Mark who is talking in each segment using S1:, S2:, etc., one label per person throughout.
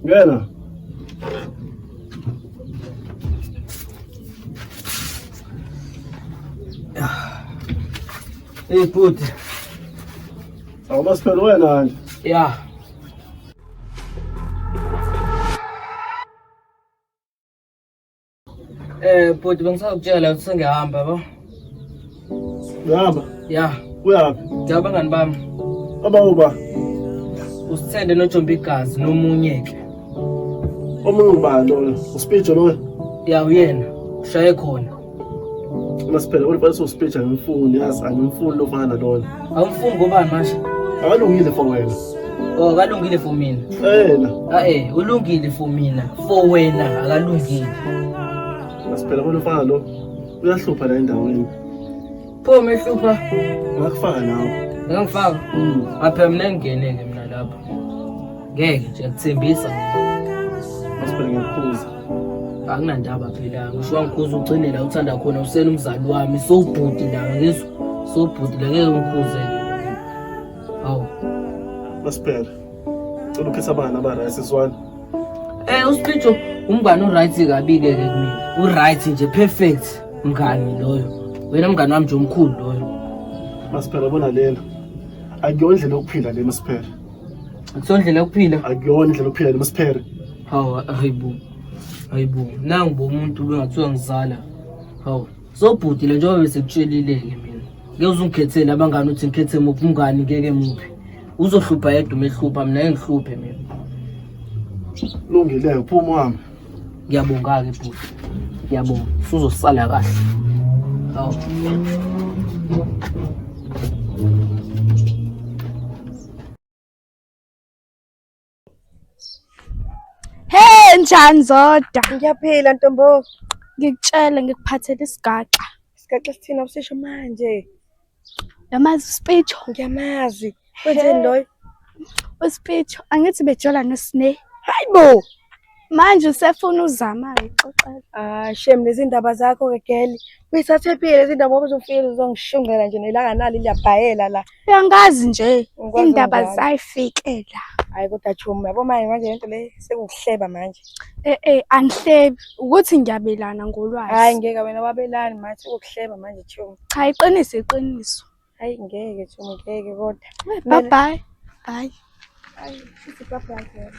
S1: Ngena.
S2: Hey bhuti.
S1: Awubasiphela wena nje.
S2: Ya. Bhuti bengisakutshela ukuthi sengiyahamba yabo.
S1: Uyahamba?
S2: Ya.
S1: Uyaphi?
S2: Ngiya abangani bami.
S1: Aba uba?
S2: Usithende noJomba igazi nomunye ke.
S1: Omunye ubani lona? Uspeech loyo?
S2: Ya uyena. Ushaye khona.
S1: Masiphela ulibhalisa uspeech angimfuni yazi angimfuni lofana nalona.
S2: Awumfuni ngobani manje?
S1: Akalungile for wena.
S2: Oh, akalungile for mina.
S1: Yena.
S2: Ah eh, ulungile for mina. For wena akalungile.
S1: Masiphela ulifana lo. Uyahlupha la endaweni.
S2: Pho mehlupha.
S1: Ngakufaka nawe.
S2: Ngangifaka. Apha mina ngingene-ke mina lapho. Ngeke nje ngikuthembisa mina.
S1: Masiphela ngiyakukhuza.
S2: Akunandaba phela ngisho wangikhuza ugcine la uthanda khona usena umzali wami sowubhuti la ngizwa sowubhuti la ngeke ngikhuze. Hawu.
S1: Masiphela. Cela ukhethe abangani aba-right sizwana.
S2: USpicho umngani u-right kabi-ke ke kumina. U-right nje perfect mngani loyo. Wena mngani wami nje omkhulu loyo.
S1: Masiphela bona lena. Akuyona indlela yokuphila le Masiphela.
S2: Akusona indlela yokuphila.
S1: Akuyona indlela yokuphila le Masiphela.
S2: Hawu hayibo. Hayibo. Nangu bo umuntu bengathiwa ngizala. Hawu. Sobhuti le njengoba besekutshelile-ke mina. Ngeke uzungikhethele abangani uthi ngikhethe muphi umngani ngeke muphi. Uzohlupha yedwa uma ehlupha mina engihluphe mina.
S1: Lungile phuma uhambe.
S2: Ngiyabonga-ke bhuti. Ngiyabonga. Usuzosala kahle. Hawu.
S3: Hey njani Zodwa?
S4: Ngiyaphila ntombo.
S3: Ngikutshele ngikuphathele isigaxa.
S4: Isigaxa sithina usisho manje.
S3: Yamazi uSpicho?
S4: Ngiyamazi. Wenzeni loyo?
S3: USpicho angithi bejola noSne.
S4: Hayibo.
S3: Manje usefuna uzama ngixoxela.
S4: Ah shame lezi ndaba zakho ke girl. Uyithathe phi lezi ndaba ngoba uzofika uzongishungela nje nelanga nali liyabhayela la.
S3: Uyangazi nje
S4: Ngikwazi
S3: indaba
S4: kanjalo.
S3: zayifikela.
S4: Hayi kodwa chomi yabo manje manje lento le sekukuhleba manje.
S3: Eh angihlebi ukuthi ngiyabelana
S4: Hayi
S3: ngolwazi.
S4: ngeke wena wabelani manje sekukuhleba manje chomi.
S3: Cha iqiniso iqiniso.
S4: Hayi ngeke chomi ngeke kodwa.
S3: Bye bye. Bye.
S4: Hayi sithi bye bye. girl.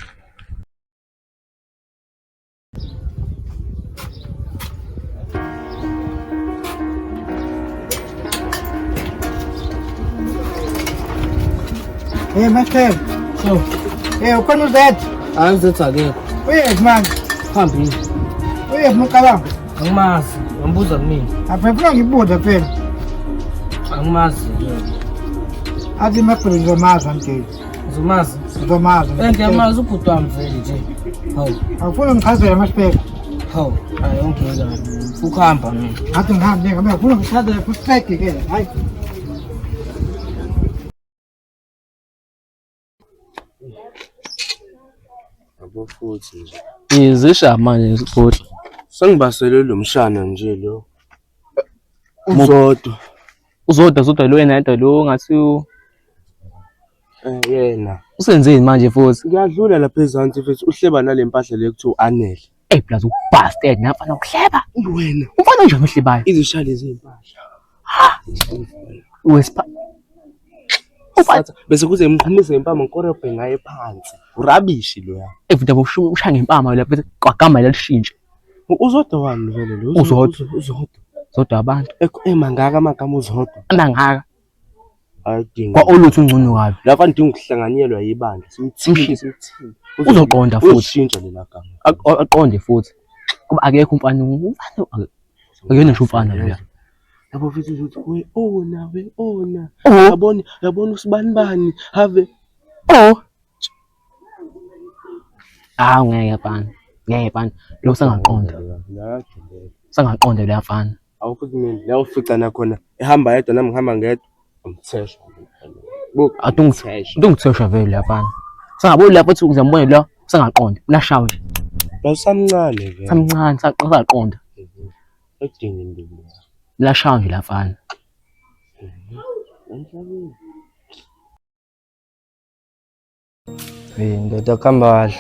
S5: Hey, Master.
S2: So,
S5: Hey, ukhona uZed.
S2: hayi uzethu akekho.
S5: Uyephi manje?
S2: Hambile.
S5: Uyephi umqabanga?
S2: Angimazi. Ngambuza kumina.
S5: Aphela ngibuza phela.
S2: Angimazi.
S5: Athi maqulu ngizomazi manje.
S2: Uzomazi?
S5: Ngizomazi.
S2: Ngiyamazi ubhuti wami vele nje. Hawu.
S5: Awufuni ngichazele Master.
S2: Hawu. Hayi ongeke. Ukuhamba mina.
S5: Athi ngihambe ngihambe ngifuna ngichazele futhi ke. Hayi.
S6: Yabo futhi nje.
S7: Izisha manje bhuti.
S6: Sengibasele lo mshana nje lo. Uzodwa.
S7: Uzodwa zodwa lo yena yedwa lo ngathi
S6: Eh yena.
S7: Usenzeni manje futhi?
S6: Ngiyadlula lapha ezansi futhi uhleba nale mpahla le kuthiwa anele.
S7: Ey plus ubastard nafana ukuhleba.
S6: Wena.
S7: Umfana njani ohlebayo?
S6: Izisha lezi impahla.
S7: Wesipha.
S6: Satha bese kuze imqhumise impama ngikorobhe ngaye phansi. Urabishi loya.
S7: Ey futhi ushaya ngempama lapha bese kwagama lelishintshe.
S6: Uzodwa wani vele lo?
S7: Uzodwa.
S6: Uzodwa.
S7: Zodwa abantu.
S6: Emangaka amagama uzodwa.
S7: Amangaka.
S6: Ayidinga.
S7: Kwa olutho ungcono kabi.
S6: Lapha ndinga ukuhlanganyelwa yibandla. Simthinte simthinte.
S7: Uzoqonda futhi.
S6: Uzoshintsha lela gama.
S7: Aqonde futhi. Kuba akekho umfana umfana akuyena ngisho umfana loya.
S6: Yabo futhi uzothi we ona we ona.
S7: Oh.
S6: Yabona yabona usibani bani have
S7: Oh. Ah ngeke mfana. Ngeke mfana. Lo sangaqonda. Sangaqonda leya mfana.
S6: Awufuthi mina la ufica nakhona ehamba yedwa nami ngihamba ngedwa. Umthesha. Buka
S7: Adungithesha. Adungithesha vele leya mfana. Sangaboni lapho uthi uzambona lo sangaqonda. Ulashawa nje.
S6: Usamncane vele.
S7: Samncane saqonda.
S6: Ayidingi induku.
S7: Ulashawa nje la mfana.
S6: Hey ndoda kuhamba kahle.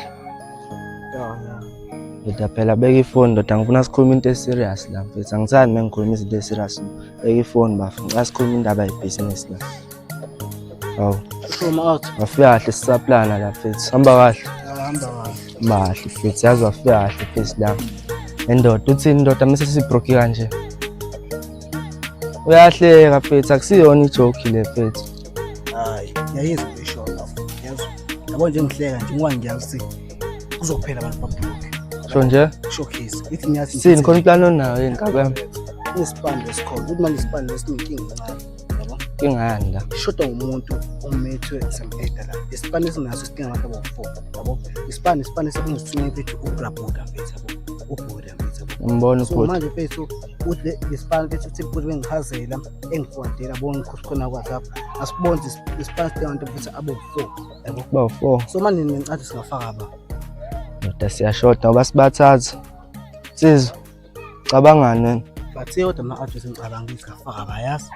S6: Ndoda phela beka ifoni ndoda, ngifuna sikhulume into e-serious la mfethu. Angithandi uma ngikhuluma izinto e-serious. Beka ifoni bafo, ngicela sikhulume indaba yebhizinisi la. Hawu. Wafika kahle sisaplana la mfethu. Hamba kahle.
S5: Hamba kahle.
S6: Hamba kahle mfethu, yazi wafika kahle mfethu la. Endoda uthini ndoda mase sisibroke kanje? Uyahleka mfethu, akusiyona ijoke le mfethu.
S8: Hayi, ngiyayizwa le show bafo. Yazi. Yabo nje ngihleka nje ngoba ngiyazi ukuthi kuzophela abantu babroke.
S6: Sho nje?
S8: Showcase. Ithi ngiyazi.
S6: Sini khona iplani onayo yini kabi yami?
S8: Kunesipani lesikhona. Ukuthi manje isipani lesinenkinga encane. Yabo.
S6: Inkinga yani la?
S8: Ishoda ngumuntu omethwe sam-eda la. Isipani esinaso sidinga abantu abawu-4. Yabo. Isipani isipani sekungesithunywa mfethu ubrabuda mfethu yabo. Ubhuda mfethu yabo.
S6: Ngibona
S8: So
S6: ubhuti.
S8: manje mfethu uthi lesipani mfethu uthi ukuthi bengichazela engifundela yabo ngikhona kwa-WhatsApp. Asibonze isipani sidinga abantu mfethu abawu-4. Yabo.
S6: Bawu-4.
S8: So manje ngicathi singafaka ba.
S6: Ndoda siyashoda ngoba sibathatha. Sizwe. Cabangani wena?
S8: But eyodwa ama-address engicabanga ukuthi singafaka bayazi.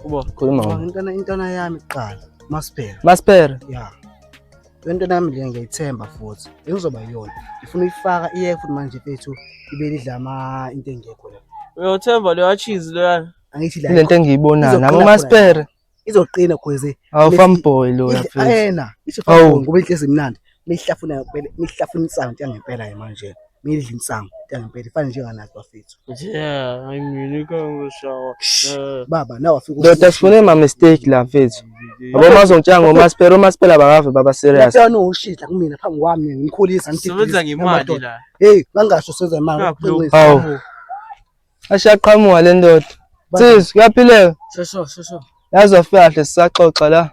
S6: Kubo khuluma
S8: Cabanga
S6: ngoba.
S8: intwana intwana yami kuqala. Masphera.
S6: Masphera.
S8: Ya. Le ntwana yami le ngiyayithemba futhi. Bengizoba yiyona. Ngifuna uyifaka iye futhi manje mfethu ibe lidla ama into engekho la.
S2: Uyothemba leya cheese leyana.
S8: Angithi la.
S6: Lento engiyibonayo nami
S8: Izoqina khona.
S6: uMaspera.
S8: Izoqina cause
S6: Awu farm boy lo mfethu.
S8: Ayena, isho
S6: Awu.
S8: farm boy ngoba inhlezi imnandi. Mihlafuna ngempela, mihlafuna insangu into yangempela ke manje. Midla insangu into yangempela ifana njenganathi bafethu.
S2: Yeah, I mean ngishawa.
S8: Baba nawe afika
S6: Ndoda sifune ma mistake la mfethu. Yabo mazongitshela ngoMaspera, uMaspera abakave baba serious.
S8: Lapha ushidla kumina phambi kwami ngimkhulisa
S2: Sebenza ngemali la.
S8: Hey, bangasho senza imali.
S6: Hawu. Ashaqhamuka le ndoda. Sizwe kuyaphileka.
S2: Shosho shosho.
S6: Yazi wafika kahle sisaxoxa la.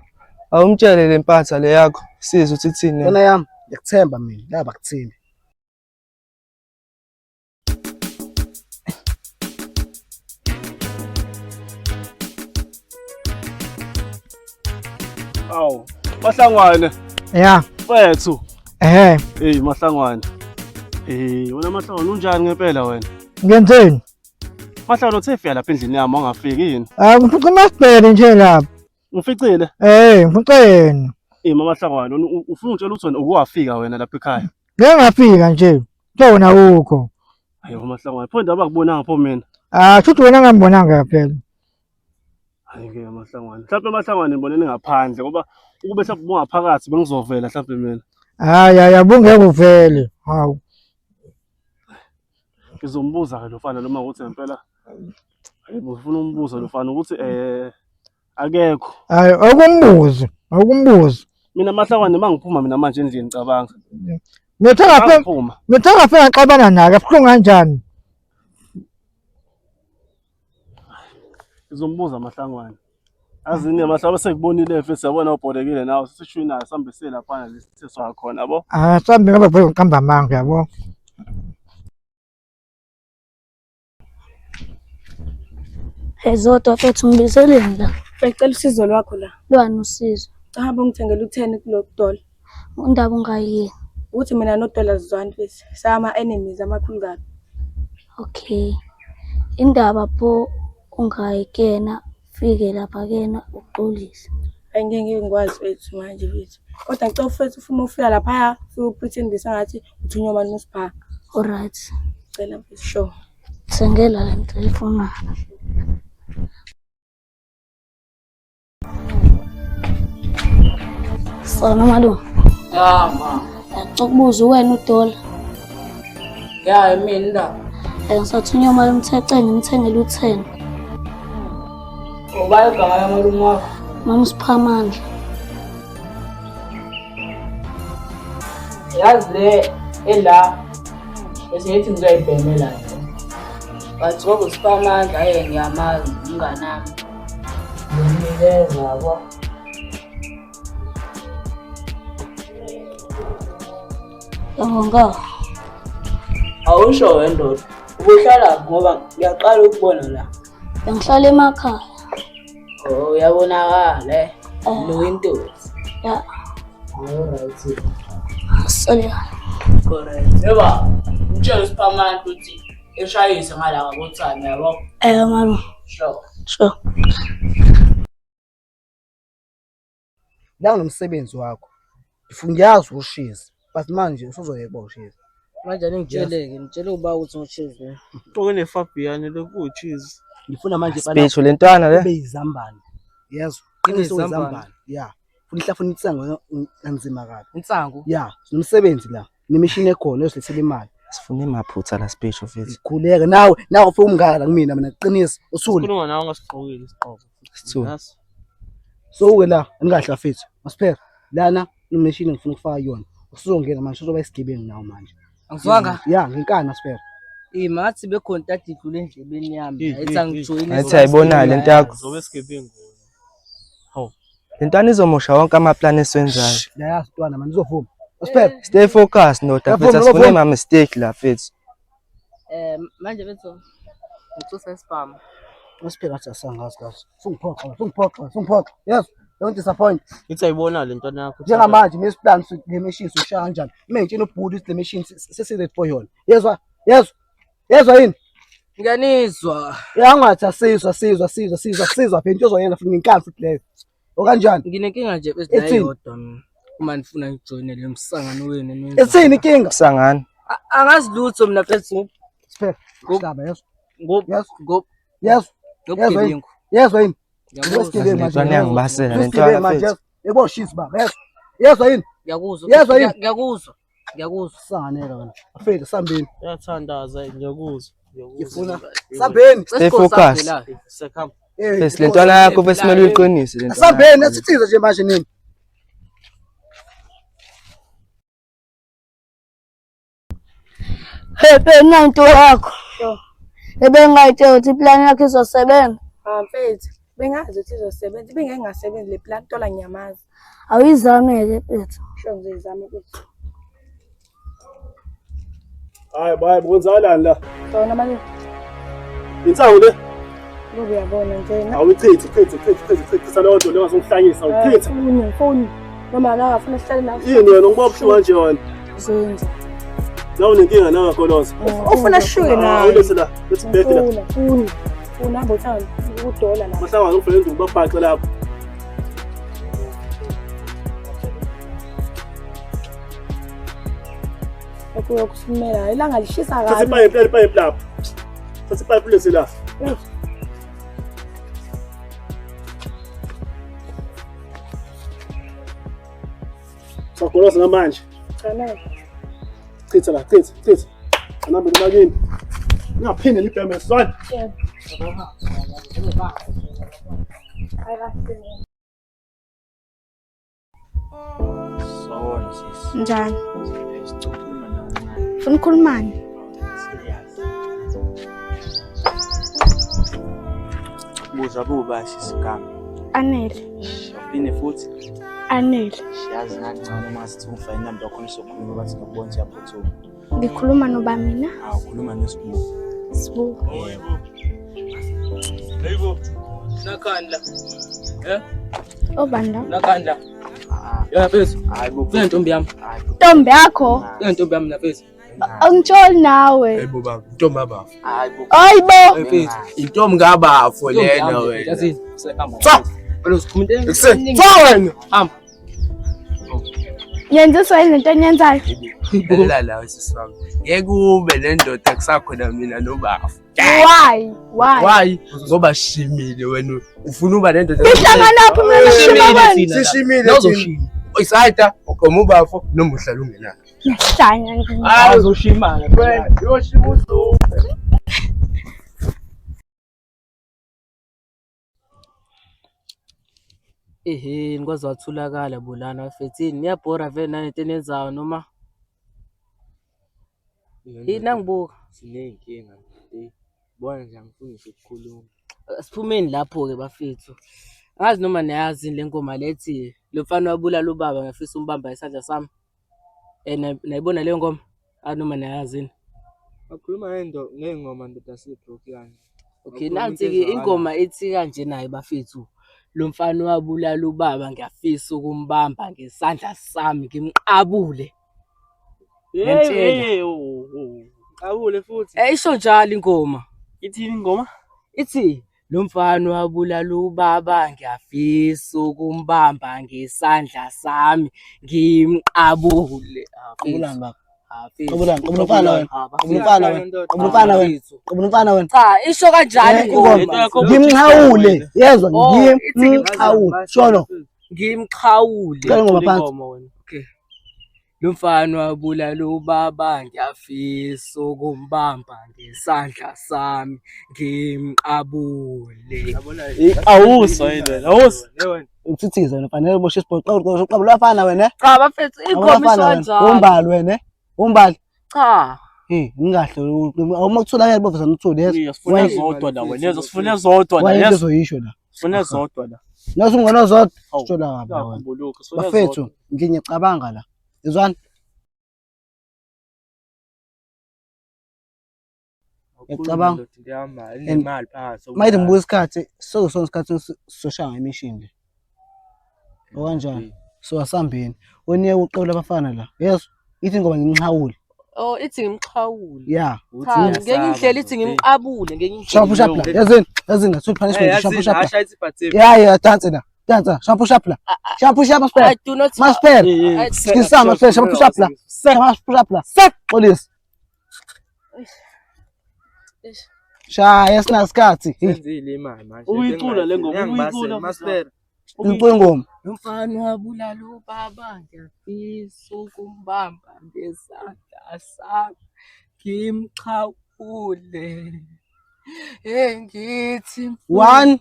S6: Awumtshele le mpatha le yakho. Sizwe uthi thini.
S8: Yona yami ngiyakuthemba mina, la bakuthembi.
S1: Awu, Mahlangwane.
S5: Ya.
S1: Mfethu.
S5: Ehhe.
S1: Hey Mahlangwane. Eh, wena Mahlangwane unjani ngempela wena?
S5: Ngenzeni?
S1: Mahlangwane uthe fika lapha endlini yami wangafiki yini?
S5: Ah, ngifice uMasibhele nje lapha.
S1: Ngificile.
S5: Eh, ngifice yena.
S1: Eh mama Mahlangwane, ufuna ungitshela ukuthi wena ukuwafika wena lapha ekhaya?
S5: Ngeke ngafika nje. Kuthiwa wena awukho.
S1: Hayi Mahlangwane, pho indaba akubonanga pho mina.
S5: Ah, shuthi wena ngambonanga phela.
S1: Hayi ke Mahlangwane. Mhlawumbe Mahlangwane ngibonene ngaphandle ngoba ukube mhlawumbe ubungaphakathi bengizovela mhlawumbe mina.
S5: Hayi, hayi, abungeke uvele. Hawu.
S1: Ngizombuza ke lo mfana noma ukuthi ngempela. Hayi ufuna umbuzo lo mfana ukuthi akekho.
S5: Hayi, akumbuzi, akumbuzi.
S1: Mina Mahlangwane mangiphuma mina manje endlini ngicabanga.
S5: Ngithe ngafika,
S1: Ngiphuma.
S5: ngithe ngafika ngaxabana naye, kabuhlungu kanjani?
S1: Ngizombuza Mahlangwane. Azini Mahlangwane sekubonile mfethu yabona ubhodekile nawe sisishwinayo sambe siye laphana lesiswa khona yabo.
S5: Ah, sambe ngabe vele ngiqamba amanga yabo.
S9: Hey Zodwa mfethu ngibizeleni la.
S3: Bengicela usizo lwakho la.
S9: Lwani usizo?
S3: Cha bongithengela u-10 kulo dola.
S9: Undaba ungayini?
S3: Ukuthi mina nodola sizwani mfethu. Sama enemies amakhulu kabi.
S9: Okay. Indaba pho ungayi kuyena fike lapha kuyena uxolise.
S3: Hayi ngeke ngeke ngikwazi mfethu manje mfethu. Kodwa ngicela mfethu uma ufika laphaya ufike upretend sengathi uthunywa abantu nosipha.
S9: Alright.
S3: Cela mfethu sure.
S9: Thengela le nto oyifunayo. Sona malume.
S2: Ya ma.
S9: Ngicela ukubuza wena udola.
S2: Ya mina la.
S9: Ngisathunywa umalume uthece ngimthengele u-10.
S2: Ubani igama lamalume wakho?
S9: Mama uSiphamandla.
S2: Yazi le ela bese ngithi ngizoyibhemela nje. But ngoba uSiphamandla aye ngiyamazi umnganami. Ngimnikeza yabo.
S9: Yabonga.
S2: Awusho wendoda. Ubuhlala ngoba ngiyaqala ukubona la.
S9: Bengihlala emakhaya.
S2: Oh uyabonakala eh. Nowintozi.
S9: Ya.
S2: Alright.
S9: Sorry.
S2: Correct. Yeba, ngitshela uSiphamandla ukuthi eshayise ngala ngabothami yabo.
S9: Eh malume.
S2: Sure.
S9: Sure.
S8: La ngomsebenzi wakho. Ngifuna ngiyazi ushisa, but manje usuzoyeka uba ushisa.
S2: Manje aningitsheleke, ngitshele uba ukuthi ngo-cheese ne.
S1: Qoke neFabian lokhu cheese.
S8: Ngifuna manje
S6: Speech le ntwana le.
S8: ube yizambane. Yezwa.
S2: Ibe
S8: Qiniso
S2: yizambane.
S8: izambane. Yeah. Funa ihlafuna insango kanzima kabi.
S2: Insangu.
S8: Yeah, sinomsebenzi la. Nemishini ekhona esilethela imali.
S6: Sifune maphutha la speech mfethu.
S8: Khuleka nawe, nawe ufike umngaka la kumina mina qinisa usule.
S1: Sikhuluma nawe ungasigqokile isigqoko.
S6: Sithule.
S1: Naso.
S8: So ke la anikahle bafethu. Masiphela. Lana nemishini ngifuna ukufaka yona. Usuzongena manje uzoba isigebengu nawe manje.
S2: Angizwanga.
S8: Yeah, ngenkani masiphela.
S2: Eh mathi bekhona tati idlule endlebeni yami.
S1: Eh,
S2: Ayithi
S1: eh,
S2: angijoyini.
S6: Ngathi ayibona le nto yakho.
S1: Zobe isigebengu.
S6: Le ntwana izomosha wonke amaplani esiwenzayo.
S8: Yayazi ntwana manje uzovuma. Masiphela.
S6: Stay focused ndoda mfethu
S8: Yavuma,
S6: asifune
S8: yavuma.
S6: ma mistake la mfethu.
S2: Eh manje bethu ngithusa isibhamu.
S8: Masiphela athi asangazi kahle. Sungiphoxa, sungiphoxa, sungiphoxa. Yes. Don't disappoint.
S1: Ithi ayibona le ntwana yakho.
S8: Njengamanje nesiplan le machine soshaya kanjani? Uma ngitshela ubhuti ukuthi le machine sesiready for yona. Yezwa? Yezwa? Yezwa yini?
S2: Ngiyanizwa.
S8: Yangathi asizwa asizwa asizwa asizwa asizwa phela into ozoyenza futhi ngenkani futhi leyo. Okanjani?
S2: Nginenkinga nje
S8: Ethini?
S2: ezidayodwa mina. Uma nifuna ngijoyine le msangano wenu eniwenzayo.
S8: Ithini inkinga?
S6: Sangani.
S2: Angazi lutho mina mfethu
S8: Siphela. Hlaba yezwa.
S2: ngo
S8: Yes.
S2: ngo
S8: Yezwa. Yezwa yini?
S2: ngobugebengu.
S8: Yezwa yini?
S2: Ngiyakuzwa.
S8: Isigebengu
S6: Le
S8: manje.
S6: ntwana iyangibasela le
S8: Isigebengu
S6: ntwana
S8: manje.
S6: mfethu.
S8: Yezwa. Yebo shisi baba. Yezwa. Yezwa yini?
S2: Ngiyakuzwa.
S8: Yezwa yini?
S2: Ngiyakuzwa. Ngiyakuzwa.
S8: Sanganeka wena. Afethu sambeni.
S1: Uyathandaza ngiyakuzwa.
S8: Ngifuna sambeni.
S6: Stay focused.
S1: Sekhamba.
S8: Eh,
S6: Mfethu le ntwana yakho bese kumele uyiqinise le ntwana.
S8: Sambeni asithize nje manje nini?
S9: Hey, nanto yakho. Ebengayitshela ukuthi iplani yakho izosebenza.
S3: Ah mfethu, bengazi ukuthi izosebenza, ibingeke ingasebenzi le plan tola ngiyamazi.
S9: Awuyizame-ke mfethu.
S3: Sho ngizoyizama mfethu.
S1: Hayi bayi kwenzakalani la?
S3: Sona manje
S1: Insangu le.
S3: lobu uyabona nje.
S1: Awuyichithi, chithi, chithi, chithi, chithi saleyo nto leyo ngihlanyisa, awuchithi.
S3: Funi, ngifuni. Noma la afuna sihlale nawe.
S1: Yini wena ngiba buhlungu kanje wena?
S3: Zenza.
S1: Nawe unenkinga nawe Goloza.
S3: Ufuna sishuke nawe.
S1: Awulethe la, lethi bheki la.
S3: Funa, funa. Funa hamba uthanda udola la.
S1: Mahlangana ufuna induku babhace lapho.
S3: Okuyokusimela. Ilanga lishisa
S1: Thatha
S3: kabi.
S1: ipayipi, ipayipi lapho. Thatha ipayipi lesi la. Sagoloza namanje.
S3: Cha nawe.
S1: Chitha la, chitha, chitha. Anambe noma kini. Ningaphinde nibheme sizwane.
S3: Yebo. Hayi kahle.
S6: Sawona sisi.
S9: Njani?
S6: Sicophuma nawe.
S9: Ufuna ukukhulumani?
S6: Buza buba sisi igama.
S9: Anele.
S6: Uphinde futhi.
S9: Anele.
S6: Yazi ngangcono uma sithi ungifake inamba yakho nizokhuluma bathi ngiyakubona ukuthi uyaphuthuma.
S9: Ngikhuluma noba mina?
S6: Awukhuluma nesibuku.
S9: Sibu.
S6: Yebo.
S2: Nakandla. Eh?
S9: Obani la?
S2: Nakandla. Yona mfethu.
S6: Hayi bo.
S2: Funa ntombi yami.
S9: Ntombi yakho?
S2: Funa ntombi yami na mfethu.
S9: Angitsholi nawe.
S10: Hayibo baba, intombi abafo.
S6: Hayi bo.
S9: Hayibo.
S2: Mfethu.
S10: Intombi kabafo lena wena.
S2: Yazini. Sehamba.
S10: Tsa!
S2: Wena usikhuluma into
S10: Ekuseni. Tsa wena.
S2: Hamba.
S9: Yenziswa yini lento eniyenzayo?
S10: Lalela la sisi wami. Ngeke ube le ndoda kusakhona mina nobafo.
S9: Why? Why?
S10: Why? Ngoba shimile wena ufuna uba nendoda.
S9: Nihlanganaphi mina noshima kwenu?
S10: Sishimile thina. Isayida ugoma ubafo noma uhlala ungenayo.
S9: Niyahlanya nje.
S10: Hayi uzoshimana. Wena uyoshima uzofa.
S2: Ehhe, nikwazi watholakala bolana bafethu. Yini niyabhora vele nalento eniyenzayo noma? Yini nangibuka?
S6: Siney'nkinga nje. Bona nje angifuni ngisho ukukhuluma.
S2: Siphumeni lapho-ke bafethu. Angazi noma niyazi yini le ngoma lethi lo mfana wabulala ubaba ngiyafisa umbamba isandla sami. Eh nayibona leyo ngoma? Angazi noma niyayazi yini?
S6: Bakhuluma ngento ngey'ngoma ndoda sibroke kanje.
S2: Okay, nansi-ke ingoma ethi kanje nayo bafethu. Lo mfana wabulala ubaba ngiyafisa ukumbamba ngesandla sami ngimqabule. Ngiyantshela.
S6: Qabule futhi.
S2: Eh isho njalo ingoma.
S1: Ithini ingoma?
S2: Ithi lo mfana wabulala ubaba ngiyafisa ukumbamba ngesandla sami ngimqabule. Ah,
S8: Qabulani baba. Qabulani, qabula umfana wena. Qabula umfana wena. Qabula umfana wena. Qabula umfana wena.
S2: Cha, isho kanjani
S8: Eh,
S2: ingoma?
S8: ingoma. Ngimxhawule. Yezwa
S2: Oh, ithi
S8: ngimxhawule. Shono.
S2: Ngimxhawule.
S8: Cela ingoma phansi.
S2: Okay. Lo mfana wabulala ubaba ngiyafisa ukumbamba ngesandla sami ngimqabule.
S1: Awuswa yini wena? Awuswa.
S8: Uthithiza wena fanele uboshe isibhoxo. Qabula qabula umfana wena. eh?
S2: Cha bafethu
S8: Qabula
S2: ingoma isho
S8: umfana wena.
S2: kanjalo.
S8: Umbali wena. eh? Umbali.
S2: Cha.
S8: Hey, ngingahle uma kutholakala boveza uthuli yezwa.
S1: Sifuna zodwa la wena. Yezwa sifuna zodwa la.
S8: Wayento
S1: Yezwa
S8: ezoyisho la.
S1: sifuna zodwa la.
S8: Nasu ungena zodwa.
S1: Hawu,
S8: Sithola kabi la wena.
S1: Uyakhumbuluka. Sifuna
S8: Bafethu,
S1: zodwa.
S8: ngiyacabanga la. Yezwani? Ngiyacabanga.
S10: Imali phakathi.
S8: Mayithi ngibuka isikhathi, sozosona isikhathi sizoshaya ngemishini le. Okanjani? So asambeni. Wena uye uqebula abafana la. Yezwa? Ithi ngoba ngimxhawule.
S2: Oh, ithi ngimxhawule.
S8: Yeah.
S2: Cha, ngenye indlela ithi ngimqabule ngenye
S8: Shaya push up la. Yazini, yazini la. Sweet punishment. Shaya push up la. Yeah, yeah, dance la. Dansa, shaya push up la. Shaya push up
S2: I
S8: masipele.
S2: do not
S8: Masipele. Skisa masipele, shaya push up la. Shaya push up la. Xolisa. Shaya sinasikhathi. Hey,
S10: Senzile imali manje.
S1: Uyicula le ngoma, uyicula.
S10: Masipera.
S8: Uyicula ingoma.
S2: Lo mfana wabulala ubaba ngiyafisa ukumbamba ngesandla sami ngimxhawule. Hey ngithi
S8: 1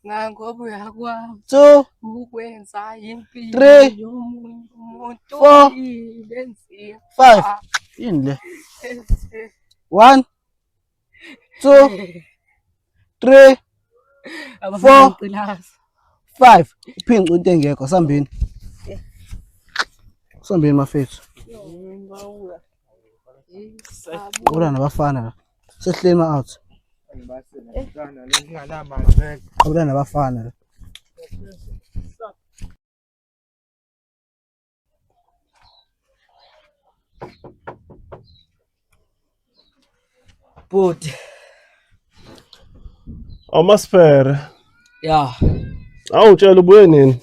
S2: ngangoba uyakwazi
S8: 2
S2: ukwenza impilo
S8: 3
S2: yomunye umuntu
S8: 4
S2: ibe nzima.
S8: 5. Yini le? 1 2 3 4 5. Uphince into engekho sambini. Sambini mafethu. Qula nabafana la. Sehleni ma out. Qula nabafana la.
S2: Bhuti,
S1: Awumasipere.
S2: ya,
S1: Awungitshela ubuye nini?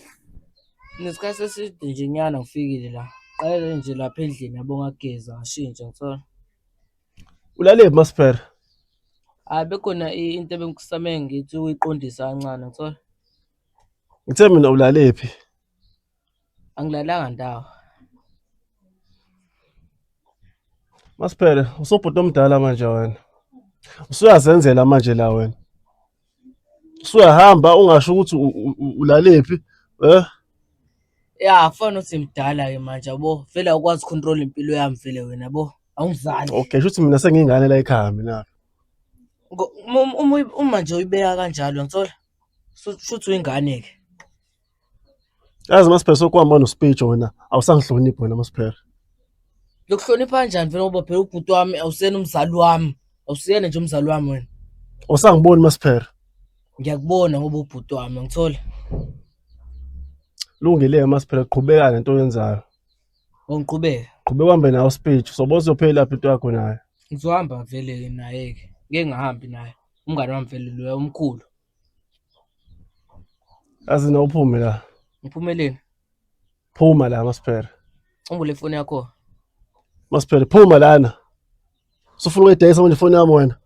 S2: nesikhathi eside nje nyana ngifikile la. Qalele nje lapha endlini yabo ngageza ngashintsha ngithola.
S1: Ulalephi masipere?
S2: Hayi bekhona into ebengikusamele ngithi uyiqondisa kancane ngithola.
S1: Ngithe mina ulalephi?
S2: Angilalanga ndawo.
S1: Masiphele, usubhuti omdala manje wena. Usuyazenzela manje la wena. Usuyahamba ungasho ukuthi ulalephi, eh?
S2: Ya, fana uthi mdala ke manje yabo. Vele awukwazi control impilo yami vele wena yabo. Awungizali.
S1: Okay, shuthi mina sengiyingane la ekhaya mina.
S2: Uma nje uyibeka kanjalo ngithola. Shuthi uyingane ke.
S1: Yazi Masiphele sokuhamba nospeech wena, awusangihloniphi wena Masiphele.
S2: Lokuhlonipha kanjani vele ngoba phela ubhuti wami awusena umzali wami. Awusiyena nje umzali wami wena.
S1: Awusangiboni Masiphele.
S2: Ngiyakubona ngoba ubhuti wami ngithola.
S1: Lungile Masiphele, qhubeka nento oyenzayo.
S2: Ngiqhubeka.
S1: Qhubeka uhambe nayo speech, sobo uzophela lapha into yakho naye.
S2: Ngizohamba vele naye ke. Ngeke ngihambe naye. Umngane wami vele loya omkhulu.
S1: Yazi na uphume la.
S2: Ngiphumeleni.
S1: Phuma la Masiphele.
S2: Umbule ifoni yakho.
S1: Masiphele phuma lana. Usufuna ukuyidayisa manje ifoni yami wena?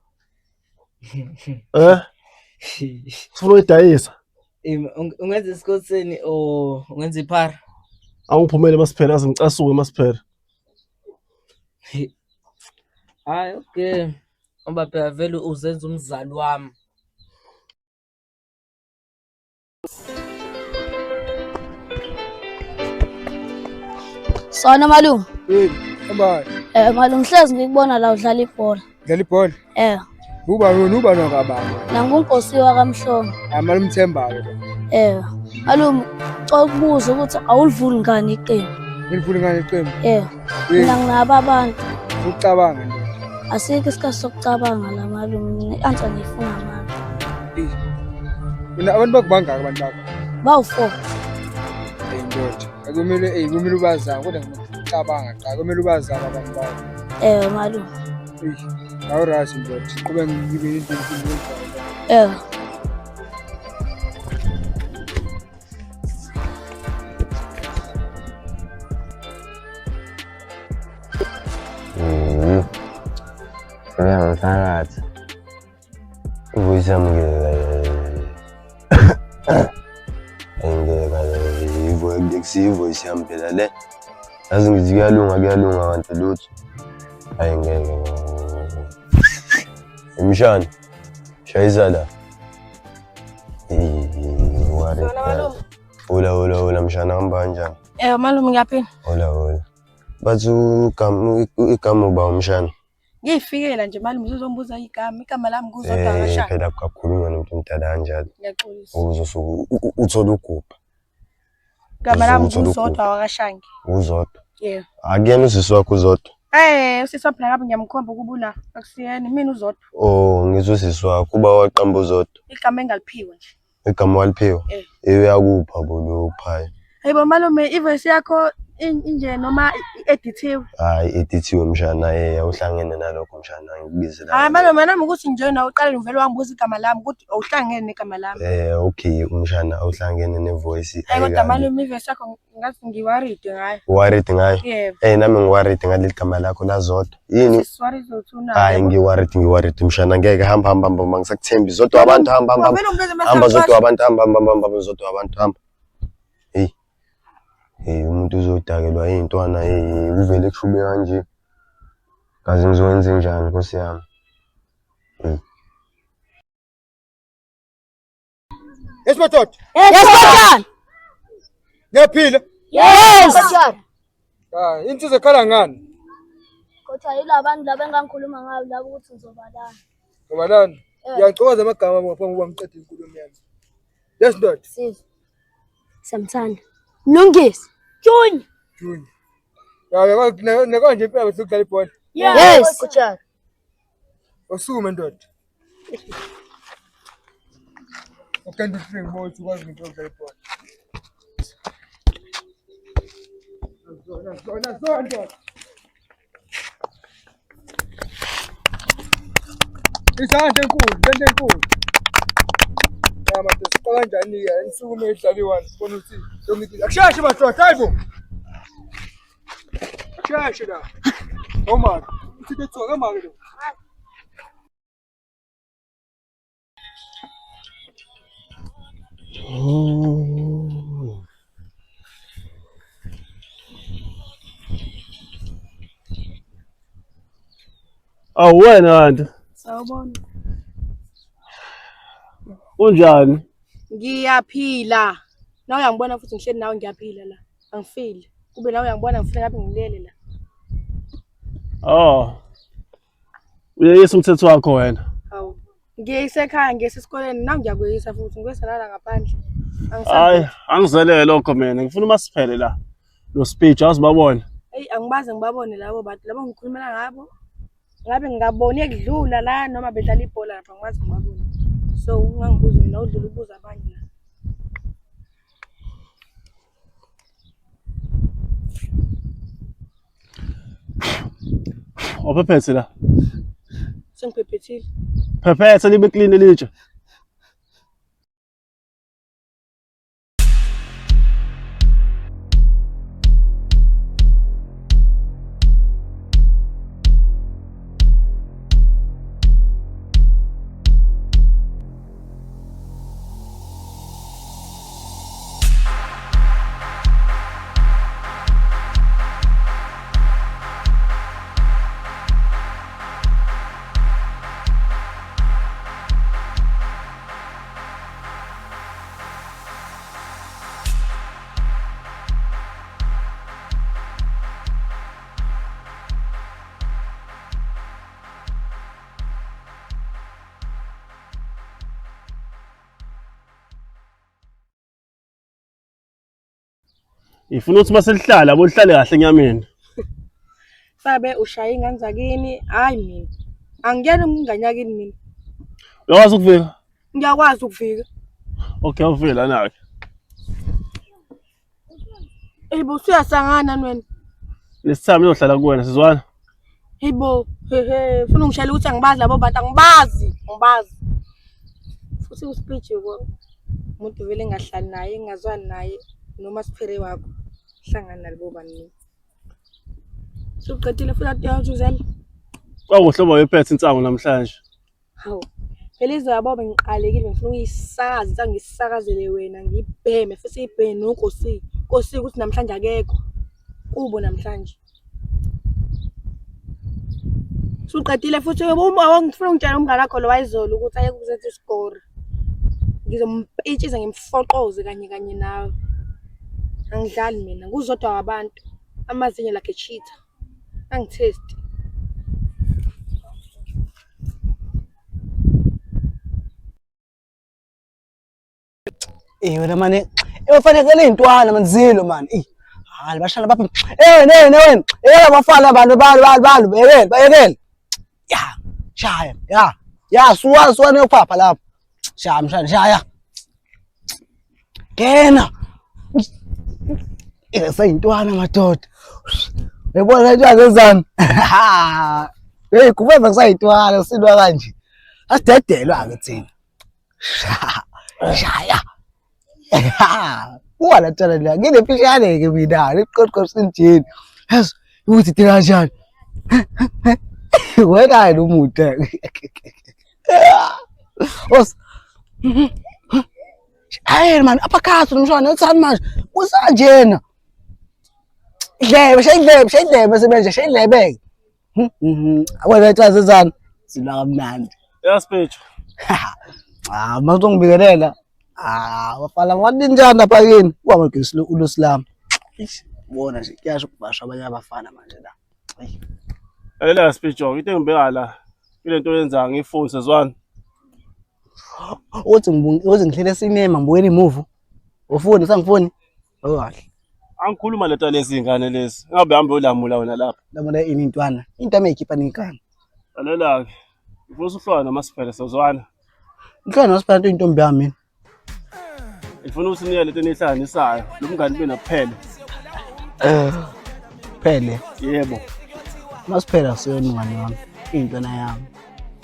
S1: Eh? Usufuna ukuyidayisa?
S2: Ungenza isikhotheni or ungenza iphara?
S1: Awungiphumele Masiphele aze ngicasuke Masiphele.
S2: Hayi okay. Ngoba phela vele uzenza umzali wami.
S9: Sona malume.
S11: Yini? Hamba.
S9: Malume hlezi ngikubona la udlala ibhola.
S11: Dlala ibhola. Uba wena uba nokabani?
S9: Nangu Nkosi kaMhlongo.
S11: Amalume Themba-ke lo.
S9: Malume cela ukubuza ukuthi awulivuli ngani iqembu?
S11: Ngilivule ngani iqembu?
S9: Mina nginabo abantu.
S11: Ucabanga nje.
S9: Asikho isikhathi sokucabanga la malume. I-answer ngiyifuna manje.
S11: Mina abantu bakho bangaki abantu bakho?
S9: Bawu-4.
S11: Ey ndoda. Akumele ey kumele ubazame kodwa ngicabanga cha kumele ubazame abantu bakho.
S9: Malume.
S11: Ey awurazi ndoda. Siqhubeke ngibe into engiyenzayo.
S6: Ngiyathakatha. Ivoice yami ngeke akusiyo ivoice yami phela le. Yazi ngithi kuyalunga kuyalunga kanti lutho. Hayi ngeke. Imshana. Shayisa la. Hola hola hola mshana hamba kanjani?
S3: Eh malume ngiyaphila.
S6: Hola hola. Bathi igama uba umshana.
S3: Ngiyifikela nje malume uzombuza igama, igama lami nguzodwa
S6: Eh
S3: kashana.
S6: phela akukhulunywa nomuntu omdala kanjalo.
S3: Ngiyaxolisa.
S6: Uzosuke uthole ugubha.
S3: Igama lami
S6: Uzosuke uthole
S3: nguzodwa
S6: ugubha.
S3: wakashange.
S6: Uzodwa.
S3: Yebo.
S6: Akuyena usisi wakho uzodwa.
S3: Eh usisi wami phela ngabe ngiyamkhomba ukuba ula akusiyena mina uzodwa.
S6: Oh ngithi usisi wakho uba waqamba uzodwa.
S3: Igama engaliphiwe nje.
S6: Igama waliphiwa.
S3: Eh.
S6: Uyakupha bo lo uphayo.
S3: Hayibo malume ivoice yakho inje noma i-edithiwe.
S6: Hayi edithiwe mshana eh awuhlangene nalokho mshana ngikubizela.
S3: Hayi malume nami ukuthi nje nawe uqale uvele wangibuza igama lami ukuthi awuhlangene negama lami.
S6: Eh okay umshana awuhlangene nevoice.
S3: Hayi kodwa malume ivoice yakho ngathi ngiworried ngayo.
S6: Worried ngayo?
S3: Yebo.
S6: Eh nami ngiworried ngaleli gama lakho lazodwa. Yini?
S3: Sisworried ukuthi unayo.
S6: Hayi ngiworried ngiworried mshana ngeke hamba hamba hamba ngisakuthembi zodwa abantu hamba hamba.
S3: Wavele ungibize mase
S6: Hamba zodwa
S3: ngiqashe.
S6: abantu hamba hamba hamba hamba zodwa abantu hamba. Hey. Hey umuntu uzodakelwa yintwana hey kuvele kushube kanje. Kaze ngizowenza njani Nkosi yami? Hey.
S11: Yes madoda.
S9: Yes, Kochana.
S11: Ngiyaphila.
S9: Yes. Kochana.
S11: Ah, insizwa ekhala ngani?
S9: Kochana yila bantu laba engangikhuluma ngabo laba ukuthi ngizobalana.
S11: Ngoba lana
S9: Eh.
S11: ngiyacokoza amagama abo ngaphambi kokuba ngiqede inkulumo yami. Yes ndoda.
S9: Sizwe. Siyamthanda. Mlungisi. Junior.
S11: Junior. Ya ya nakonje impela bese ukudlala ibhola.
S9: Yes. Kochana.
S11: Usukume ndoda. Ukanti ufike ngibona ukuthi ukwazi ngempela ukudlala ibhola. Zona zona zona ndoda. Isandla enkulu, isandla enkulu. Ya madoda siqala kanjani-ke? Nisukume idlala i-one sibone ukuthi yonke into. Akusheshe madoda, hayi bo. Akusheshe la. Omake, uthi bethuka kamake lo.
S1: Awu wena kanti
S3: Sawubona.
S1: unjani?
S3: Ngiyaphila. Nawe uyangibona futhi ngihleli nawe ngiyaphila la. Angifile. Kube nawe uyangibona ngifile ngabe ngilele la.
S1: Oh. Uyeyisa umthetho wakho wena.
S3: Hawu. Ngiyeyisa ekhaya ngiyeyisa esikoleni nawe ngiyakweyisa futhi ngikuyisa lala ngaphandle.
S1: Hayi, angizelele lokho mina. Ngifuna uma siphele la. Lo speech awuzibabona.
S3: Eyi angibaze ngibabone labo bantu labo ngikhulumela ngabo. Ngabe ngingaboni ekudlula la noma bedlala ibhola lapha angibazi ngibabone. So ungangibuzi mina udlula ubuza abanye la.
S1: Awuphephethe la.
S3: Sengiphephethile.
S1: Phephethe libe clean elitshe. Ifuna ukuthi maselihlala yabo lihlale kahle enyameni.
S3: Sabe ushaya ingane zakini, hayi mina. Angiyena umngane yakini mina.
S1: Uyakwazi ukuvika?
S3: Ngiyakwazi ukuvika.
S1: Okay, awuvike lana-ke.
S3: Hayibo usuyasangana wena.
S1: Next time ngizohlala kuwena sizwana.
S3: Hayibo, he he, ufuna ungishayela ukuthi angibazi labo bantu angibazi, angibazi. Futhi uspeech yebo. Umuntu vele engahlali naye, engazwani naye noma siphele wakho. Hlangana nalabo bantu. Suqedile futhi ade uyazuzela.
S1: Kwakuhle uba uyiphethe insangu namhlanje.
S3: Hawu. Phela izolo yabo bengiqalekile ngifuna ukuyisakaza insangu ngisakazele wena ngibheme futhi ibheme noNkosi. Nkosi ukuthi namhlanje akekho. Kubo namhlanje. Suqedile futhi uma ngifuna ungitshela umngane wakho lo wayizolo ukuthi ayeke ukuzenza isigora. Ngizompitshiza ngimfoqoze kanye kanye nawe. Angidlali mina, nguzodwa wabantu. Amazinyo like a cheater. Angithesti.
S8: Eh wena mane efanekele intwana manzilo man. Eh hayi bashana baphi. Eh ne ne wena. Eh abafana bantu balu balu balu bayekele bayekele. Ya shaya ya ya suwa suwa neyophapha lapho. Shaya mshana shaya. Ngena. Eh sayintwana madoda. Uyabona le ntwana zezani. Hey kubeza kusayintwana silwa kanje. Asidedelwa ke thina. Shaya. Wala tshela la nginempishane ke mina liqoqo sinjeni. Yazi ukuthi thina kanjani. Wena yena umude. Os. Hayi man aphakathi nomshana uthani manje usanjena. Idlebe, shaya idlebe, shaya idlebe sebenje, shaya idlebe. Wena ethazezana silwa kamnandi.
S1: Yasiphethu.
S8: Ah, mawuzongibikelela. Ah, bafana waninjani lapha kini? Kwamagesi uLusilama. Eish, bona nje kuyasho ukubasha abanye abafana manje la.
S1: Lalela Siphijo, into engibeka la kule nto oyenzayo ngifoni sezwana.
S8: Uthi ngibuke uthi ngihlele esinema ngibukela imuvu. Ufuni sangifuni? Okahle.
S1: Angikhuluma lento lezi ngane lezi. Ngabe hambe uyolamula wena lapha.
S8: Lamula ini intwana. Into ameyikhipha nengane.
S1: Lalela ke. Ngifuna usuhlwana noMasiphele sezwana.
S8: Ngihlwana noMasiphele into intombi yami mina.
S1: Ngifuna ukuthi niye lento enihlanganisayo. Lo mngani benu kuphele.
S8: Eh. Phele.
S1: Yebo.
S8: Masiphela asiyona umngani wami. Intwana yami.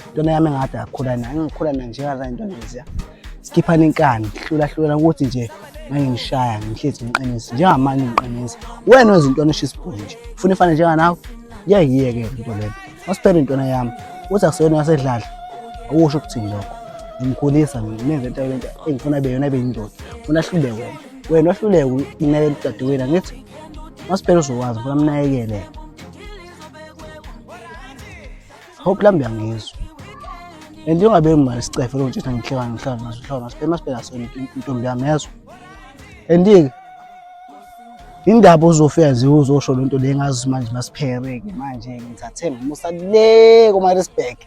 S8: Intwana yami engade akhula nayo, engikhula nayo njengaza intwana leziya. Sikhiphana inkani, hlula hlula ukuthi nje ngangishaya ngihlezi ngiqinisa njengamanje ngiqinisa. Wena wenza intwana eshisa ibhonje. Ufuna ifane njenganawe? Ngeke ngiyeke into leyo. Masiphela intwana yami. Uthi akuseyona yasedladla. Akusho ukuthini lokho. Ngimkhulisa mina, ngenze into lento engifuna ibe yona ibe yindoda. Ufuna ahlule wena. Wena wahluleka ukunakekela udadewenu angithi? Masiphela uzokwazi ngifuna amnakekele. Hope mhlawumbe uyangizwa. And ungabe ngimali isicefe lo ngitshela ngihleka ngihlala naso hlala naso. Masiphela asona intombi yami yezwa. And-ke indaba uzofika nje uzosho lento le ngazi manje masiphere-ke manje ngithathe ngomusa le kuma-Maritzburg.